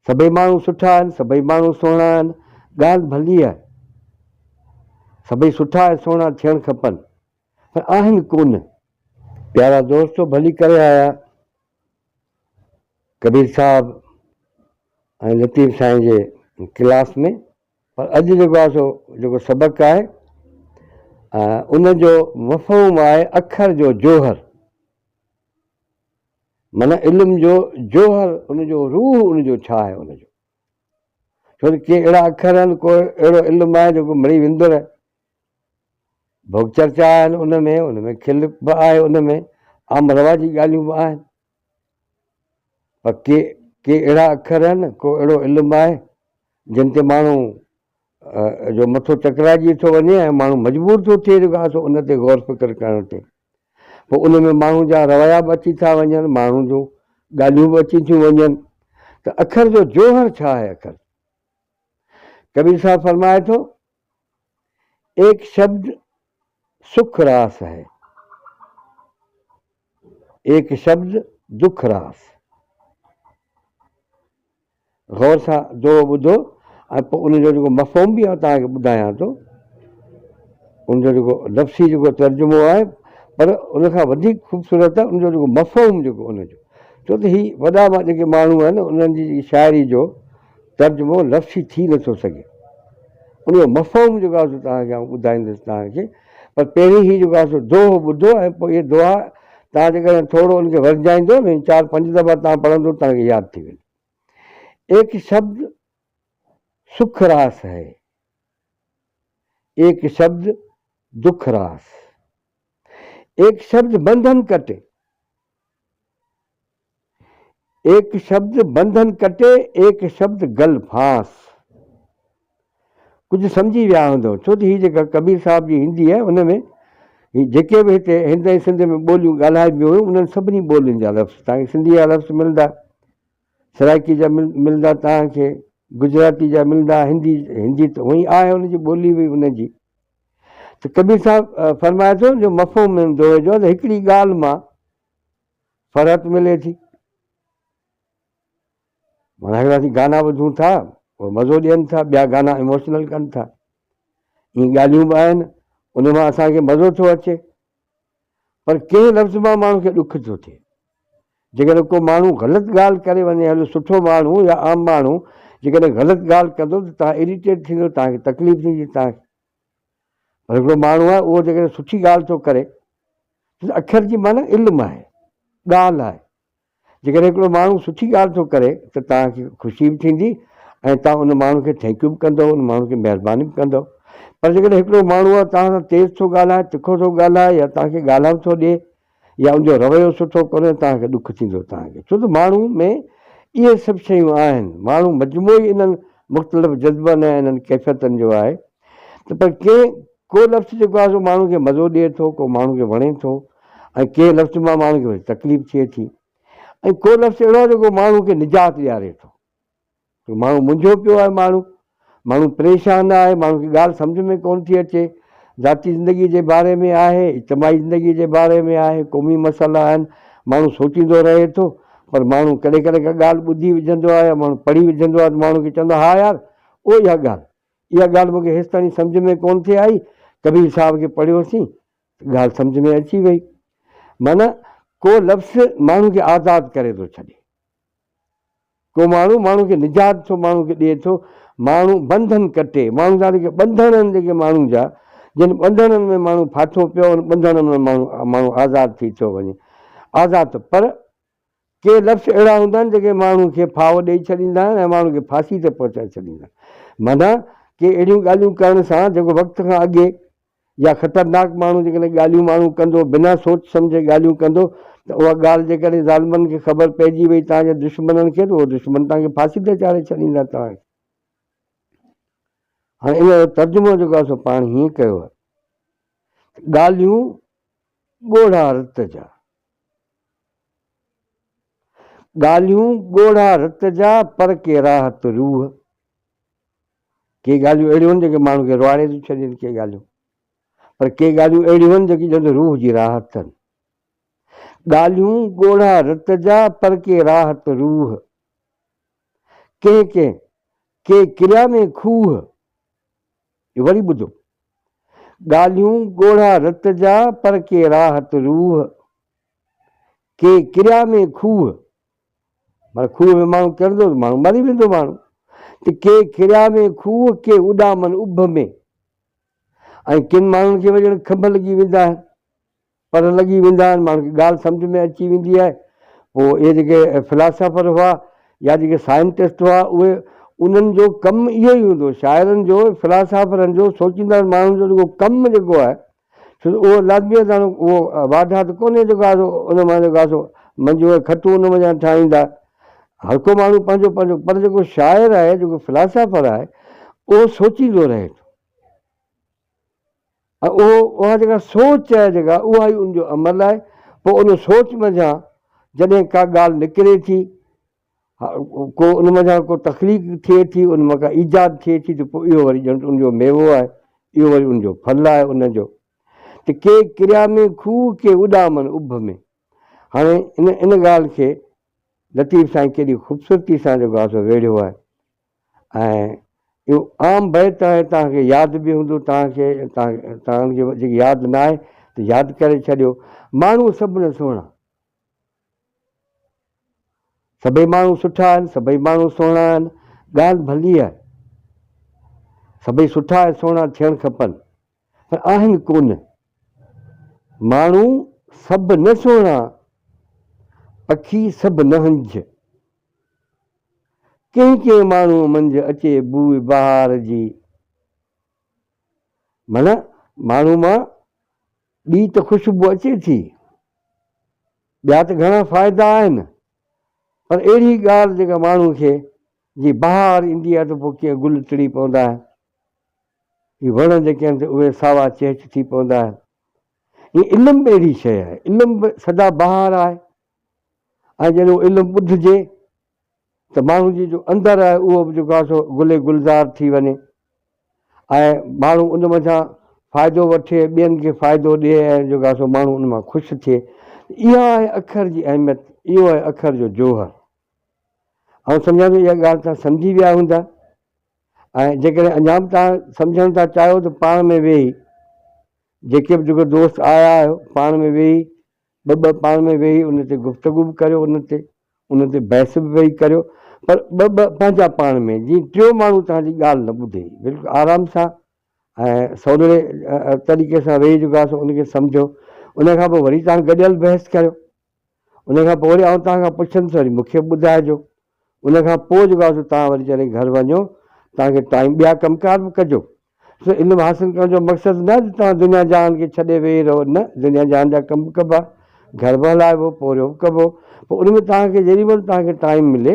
سڀئي ماڻهو سٺا آهن، سڀئي ماڻهو سهڻا آهن، ڳالهه ڀلي آهي. سڀئي سٺا ۽ سهڻا ٿيڻ کپن، پر آهن ڪونه. پيارا دوستو ڀلي ڪري آيا ڪبير صاحب ۽ لطيف سائين جي ڪلاس ۾، پر اڄ جيڪو آهي سو جيڪو سبق آهي ان جو مفهوم آهي اکر جو جوهر. معنيٰ علم جو جوهر ان جو روح ان جو ڇا آهي ان جو ڇو ته ڪي اهڙا اکر آهن ڪو اهڙو علم آهي جيڪو مڙئي وندر آهي ڀوڳ چرچا آهن ان ۾ ان ۾ کل به آهي ان ۾ عام رواجي ڳالهيون به آهن پر ڪي ڪي اهڙا اکر آهن ڪو اهڙو علم آهي جن تي ماڻهو جو مٿو چڪرائجي ٿو وڃي ۽ ماڻهو مجبور ٿو ٿئي جيڪو آهي سو ان تي غور فڪر ڪرڻ تي پوء ان ۾ ماڻهو جا رويا به اچي ٿا وڃن ماڻهو جون ڳالهيون به اچي ٿيون وڃن ته اکر جو جوهر ڇا آهي اکر ڪبير صاحب فرمائي ٿو ايڪ شبد سک راس هي ايڪ شبد دک راس غور سان دوهو ٻڌو ۽ پوء ان جو جيڪو مفهوم به آئون توهان کي ٻڌايان ٿو ان جو جيڪو لفظي جيڪو ترجمو آهي پر ان کان وڌيڪ خوبصورت آهي ان جو جيڪو مفهوم جيڪو ان جو ڇو ته هي وڏا جيڪي ماڻهو آهن انهن جي شاعري جو ترجمو لفظي ٿي نٿو سگهي ان جو مفهوم جيڪو آهي سو توهان کي آئون ٻڌائيندس توهان کي پر پهرين هي جيڪو آهي سو دوهو ٻڌو ۽ پوء اهي دوها توهان جيڪڏهن ٿورو ان کي ورجائيندو نه چار پنج دفعا توهان پڙهندو توهان کي ياد ٿي ويندو. ايڪ شبد سک راس هي، ايڪ شبد دک راس. ايڪ شبد بنڌن ڪٽي، ايڪ شبد بنڌن ڪٽي، ايڪ شبد گل ڦانس. ڪجهه سمجهي ويا هوندؤ، ڇو ته هي جيڪا ڪبير صاحب جي هندي آهي، ان ۾ هي جيڪي به هتي هند ۽ سنڌ ۾ ٻوليون ڳالهائبيون هيون، انهن سڀني ٻولين جا لفظ توهان کي سنڌي جا لفظ ملندا، سرائڪي جا ملندا توهان کي، گجراتي جا ملندا، هندي هندي ته هونئن ئي آهي ان جي ٻولي به ان جي. ته ڪبير صاحب فرمائي ٿو جو مفهوم هن دوهي جو آهي ته هڪڙي ڳالهه مان فرحت ملي ٿي. معنيٰ هڪڙا اسين گانا ٻڌون ٿا اهي مزو ڏين ٿا ٻيا گانا اموشنل ڪن ٿا ائين ڳالهيون به آهن ان مان اسان کي مزو ٿو اچي پر ڪنهن لفظ مان ماڻهو کي ڏک ٿو ٿئي جيڪڏهن ڪو ماڻهو غلط ڳالهه ڪري وڃي هلو سٺو ماڻهو يا عام ماڻهو جيڪڏهن غلط ڳالهه ڪندو ته تان اريٽيٽ ٿيندو تان کي تڪليف ٿيندي تان پر هڪڙو ماڻهو آهي اهو جيڪڏهن سٺي ڳالهه ٿو ڪري ته اکر جي معنيٰ علم آهي ڳالهه آهي جيڪڏهن هڪڙو ماڻهو سٺي ڳالهه ٿو ڪري ته توهان کي خوشي به ٿيندي ۽ توهان ان ماڻهو کي thank you به ڪندؤ، ان ماڻهو کي مهرباني به ڪندؤ. پر جيڪڏهن هڪڙو ماڻهو آهي توهان سان تيز ٿو ڳالهائي، تکو ٿو ڳالهائي يا توهان کي ڳالهائڻ ٿو ڏئي يا ان جو رويو سٺو ڪونهي توهان کي ڏک ٿيندو توهان کي ڇو ته ماڻهو ۾ اهي سڀ شيون آهن ماڻهو مجموعو ئي انهن مختلف جذبن ۽ انهن ڪيفيتن جو آهي ته پر ڪنهن ڪو لفظ جيڪو آهي سو ماڻهو کي مزو ڏئي ٿو، ڪو ماڻهو کي وڻي ٿو ۽ ڪنهن لفظ مان ماڻهو کي وري تڪليف ٿئي ٿي ۽ ڪو لفظ اهڙو آهي جيڪو ماڻهو کي نجات ڏياري ٿو. جو ماڻهو منجهيو پيو آهي ماڻهو ماڻهو پريشان آهي ماڻهو کي ڳالهه سمجهه ۾ ڪونه ٿي اچي ذاتي زندگي جي باري ۾ آهي اجتماعي زندگي جي باري ۾ آهي قومي مسئلا آهن ماڻهو سوچيندو رهي ٿو پر ماڻهو ڪڏهن ڪڏهن ڪا ڳالهه ٻڌي وجهندو آهي يا ماڻهو پڙهي وجهندو آهي ته ماڻهو کي چوندو آهي ها يار او اها ڳالهه اها ڳالهه مون کي هيستائين سمجهه ۾ ڪونه ٿي آئي. ڪبير صاحب کي پڙهيوسين ته ڳالهه سمجهه ۾ اچي وئي. معنيٰ ڪو لفظ ماڻهو کي آزاد ڪري ٿو ڇڏي. ڪو ماڻهو ماڻهو کي نجات ٿو ماڻهو کي ڏئي ٿو. ماڻهو بنڌن ڪٽي، ماڻهو جا جيڪي ٻنڌڻ آهن جيڪي ماڻهو جا، جن ٻنڌڻن ۾ ماڻهو ڦاٿو پيو ان ٻنڌڻن ۾ ماڻهو ماڻهو آزاد ٿي ٿو وڃي. آزاد پر ڪي لفظ اهڙا هوندا آهن جيڪي ماڻهو کي ڦاهو ڏيئي ڇڏيندا آهن ۽ ماڻهو کي ڦاسي تي پهچائي ڇڏيندا آهن. معنيٰ ڪي اهڙيون ڳالهيون ڪرڻ سان جيڪو وقت کان اڳي يا خطرناڪ ماڻهو جيڪڏهن ڳالهيون ماڻهو ڪندو بنا سوچ سمجهي ڳالهيون ڪندو ته اها ڳالهه جيڪڏهن ظالمن کي خبر پئجي وئي توهان جي دشمنن کي ته اهو دشمن توهان کي ڦاسي تي چاڙهي ڇڏيندا توهان کي. هاڻي ان جو ترجمو جيڪو آهي سو پاڻ هيئن ڪيو آهي ته ڳالهيون ڳوڙها رت جا. ڳالهيون ڳوڙها رت جا پر ڪي راحت روح. ڪي ڳالهيون اهڙيون آهن جيڪي ماڻهو کي روئاڙي ٿيون ڇڏين ڪي ڳالهيون پر ڪي ڳالهيون اهڙيون آهن جيڪي ڄڻ ته روح جي راحت آهن. ڳالهيون ڳوڙها رت جا پر ڪي راحت روح. ڪنهن ڪنهن، ڪي ڪريا ۾ کوهه. اهو وري ٻڌو. ڳالهيون ڳوڙها رت جا پر ڪي راحت روح. ڪي ڪريا ۾ کوهه. معنيٰ کوهه ۾ ماڻهو ڪرندو ته ماڻهو مري ويندو ماڻهو. ته ڪي ڪريا ۾ کوهه ڪي اڏامن اڀ ۾. ۽ ڪن ماڻهن کي وري ڄڻ کنڀ لڳي ويندا آهن. پر لڳي ويندا آهن، ماڻهن کي ڳالهه سمجهه ۾ اچي ويندي آهي. پوء اهي جيڪي فلاسافر هئا يا جيڪي سائنٽسٽ هئا اهي انهن جو ڪم اهو ئي هوندو هو، شاعرن جو، فلاسافرن جو، سوچيندڙ ماڻهن جو جيڪو ڪم جيڪو آهي ڇو ته اهو لازمي آهي ته اهو واڌا ته ڪونهي جيڪو آهي سو ان مان جيڪو آهي سو منجهون ۽ کٽون ان منجهان ٺاهيندا. هر ڪو ماڻهو پنهنجو پنهنجو پر جيڪو شاعر آهي جيڪو فلاسافر آهي اهو سوچيندو رهي ٿو. ۽ اهو اها جيڪا سوچ آهي جيڪا اها ئي ان جو عمل آهي پوء ان سوچ منجهان جڏهن ڪا ڳالهه نڪري ٿي ڪو ان منجهان ڪو تخليق ٿئي ٿي ان مان ڪا ايجاد ٿئي ٿي ته پوء اهو وري ڄڻ ته ان جو ميوو آهي اهو وري ان جو ڦل آهي ان جو ته ڪي ڪريا ۾ کوهه ڪي اڏامن اڀ ۾ هاڻي ان ان ڳالهه کي لطيف سائين ڪيڏي خوبصورتي سان جيڪو آهي سو ويڙهيو آهي ۽ اهو عام بيت آهي توهان کي ياد به هوندو توهان کي توهان کي جيڪي ياد نه آهي ته ياد ڪري ڇڏيو ماڻهو سڀ نه سهڻا سڀئي ماڻهو سٺا آهن سڀئي ماڻهو سهڻا آهن ڳالهه ڀلي آهي سڀئي سٺا ۽ سهڻا ٿيڻ کپن پر آهن ڪونه ماڻهو سڀ نه سهڻا پکي سڀ نه هنج ڪنهن ڪنهن ماڻهوء منجهه اچي بوء بهار جي. معنيٰ ماڻهو مان ٻي ته خوشبو اچي ٿي، ٻيا ته گهڻا فائدا آهن، پر اهڙي ڳالهه جيڪا ماڻهو کي جي بهار ايندي آهي ته پوء ڪيئن گل ٽڙي پوندا آهن، هي وڻ جيڪي آهن اهي ساوا چهچ ٿي پوندا آهن. ائين علم به اهڙي شيء آهي، علم به سدا بهار آهي. ۽ جڏهن اهو علم ٻڌجي ته ماڻهو جي جو اندر آهي اهو به جيڪو آهي سو گل گلزار ٿي وڃي ۽ ماڻهو ان منجهان فائدو وٺي ٻين کي فائدو ڏئي ۽ جيڪو آهي سو ماڻهو ان مان خوش ٿئي. اها آهي اکر جي اهميت، اهو آهي اکر جو جوهر. آئون سمجهان ٿو اها ڳالهه توهان سمجهي ويا هوندا ۽ جيڪڏهن اڃا به توهان سمجهڻ ٿا چاهيو ته پاڻ ۾ ويهي جيڪي به جيڪو دوست آيا آهيو پاڻ ۾ ويهي ٻه ٻه پاڻ ۾ ويهي ان تي گفتگو به ڪريو ان تي ان تي بحث به ويهي ڪريو پر ٻه ٻه پنهنجا پاڻ ۾ جيئن ٽيون ماڻهو توهان جي ڳالهه نه ٻڌي بلڪل آرام سان ۽ سولڙي طريقي سان ويهي جيڪو آهي سو ان کي سمجهو ان کان پوء وري توهان گڏيل بحث ڪريو ان کان پوء وري آئون توهان کان پڇندس وري مون کي به ٻڌائجو ان کان پوء جيڪو آهي سو توهان وري جڏهن گهر وڃو توهان کي ٽائيم ٻيا ڪم ڪار به ڪجو سو علم حاصل ڪرڻ جو مقصد نه ته توهان دنيا جهان کي ڇڏي ويهي رهو نه دنيا جهان جا ڪم به ڪبا گهر به هلائبو پورهيو به ڪبو پوء ان ۾ توهان کي جيڏي مهل توهان کي ٽائيم ملي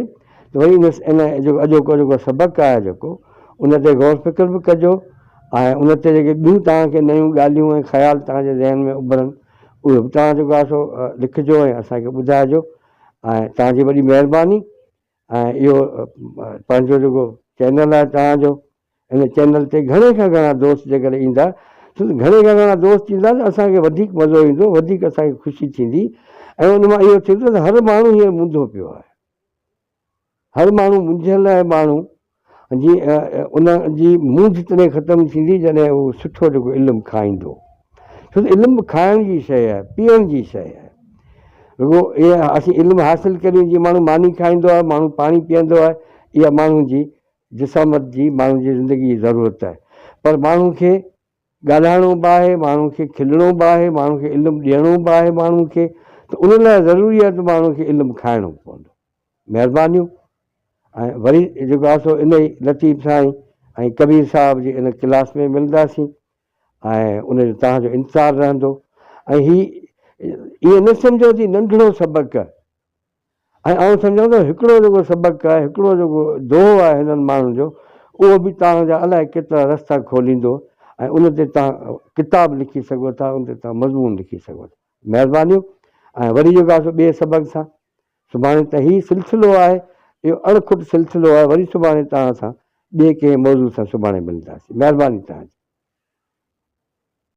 ته وري ان ان جيڪو اڄوڪو جيڪو سبق آهي جيڪو ان تي غور فڪر به ڪجو ۽ ان تي جيڪي ٻيون توهان کي نيون ڳالهيون ۽ خيال توهان جي ذهن ۾ اڀرن اهي به توهان جيڪو آهي سو لکجو ۽ اسان کي ٻڌائجو ۽ توهان جي وڏي مهرباني ۽ اهو پنهنجو جيڪو چينل آهي توهان جو ان چينل تي گهڻي کان گهڻا دوست جيڪڏهن ايندا ڇو ته گهڻي کان گهڻا دوست ايندا ته اسان کي وڌيڪ مزو ايندو وڌيڪ اسان کي خوشي ٿيندي ۽ ان مان اهو ٿيندو ته هر ماڻهو هينئر منڌو پيو آهي هر ماڻهو منجهيل آهي ماڻهو جي ان جي مونجهه تڏهن ختم ٿيندي جڏهن هو سٺو جيڪو علم کائيندو. ڇو ته علم به کائڻ جي شيء آهي، پيئڻ جي شيء آهي. رڳو اها اسين علم حاصل ڪريون جيئن ماڻهو ماني کائيندو آهي، ماڻهو پاڻي پيئندو آهي، اها ماڻهو جي جسامت جي، ماڻهو جي زندگي جي ضرورت آهي. پر ماڻهو کي ڳالهائڻو به آهي، ماڻهو کي کلڻو به آهي، ماڻهو کي علم ڏيڻو به آهي ماڻهو کي ته ان لاء ضروري آهي ته ماڻهو کي علم کائڻو پوندو. مهربانيون ۽ وري جيڪو آهي سو انهي لطيف سائين ۽ ڪبير صاحب جي ان ڪلاس ۾ ملنداسين ۽ ان جو توهان جو انتظار رهندو ۽ هي ائين نه سمجهو ته هي ننڍڙو سبق آهي ۽ آئون سمجهان ٿو هڪڙو جيڪو سبق آهي هڪڙو جيڪو دوهو آهي هنن ماڻهن جو اهو به توهان جا الائي ڪيترا رستا کوليندو ۽ ان تي توهان ڪتاب لکي سگهو ٿا ان تي توهان مضمون لکي سگهو ٿا مهربانيون ۽ وري جيڪو آهي سو ٻئي سبق سان سڀاڻي ته هي سلسلو آهي، اهو اڻ کٽ سلسلو آهي، وري سڀاڻي توهان سان ٻئي ڪنهن موضوع سان سڀاڻي ملنداسين. مهرباني توهان جي.